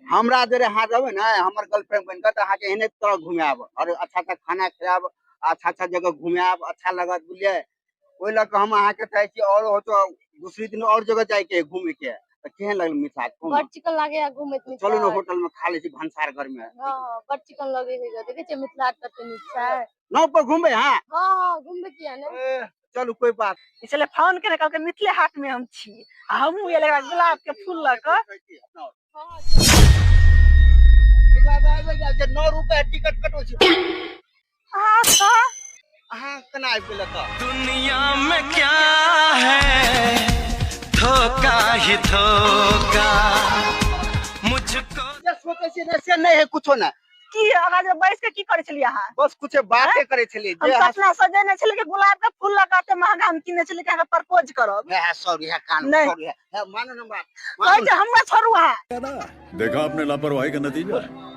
हमरा जरे अहाँ रहबै ने हमर गर्लफ्रेंड बनि कऽ, तऽ अहाँके एहने तरह घुमायब और अच्छा अच्छा खाना खिलायब, अच्छा अच्छा जगह घुमायब, अच्छा लगत, बुझलियै? ओहि लऽ कऽ हम अहाँके चाहै छी। और होतो दूसरी दिन और जगह जाइके है घूमे के। तऽ केहन लगल मिथिला हाट? बड़ चिकन लागे घूमैत। चलू ने होटल में खा लै छी, भनसार घर में। हाँ, बड़ चिकन लगे है। देखे छियै मिथिला हाट कते नीक छै। नाव पर घूमबै? हाँ हाँ, घूमबै किया ने। चलू, कोई बात। इसलिए फोन केने कहलकै मिथिले हाट में हम छी, आ हमहूँ एलियै एकरा गुलाब के फूल लऽ कऽ। 9 रुपया टिकट कटबै छी। अहाँ तऽ अहाँ केना आबि गेल एतऽ? दुनिया में क्या है, धोखा ही धोखा मुझको। जे सोचै छियै ने से नहि है, कुछो नहि। की अहाँ जे बैस के की करै छलियै अहाँ? बस कुछ बाते करै छलियै हम जे अहाँ। सपना सजेने छलियै कि गुलाब के फूल लऽ कऽ एते महंगा हम किने छलियै कि अहाँके प्रपोज करब। है सॉरी है कान। नहीं। सॉरी है, मानो ना बात। कहै छै हमरा छोड़ू अहाँ। देखा आपने लापरवाही का नतीजा है।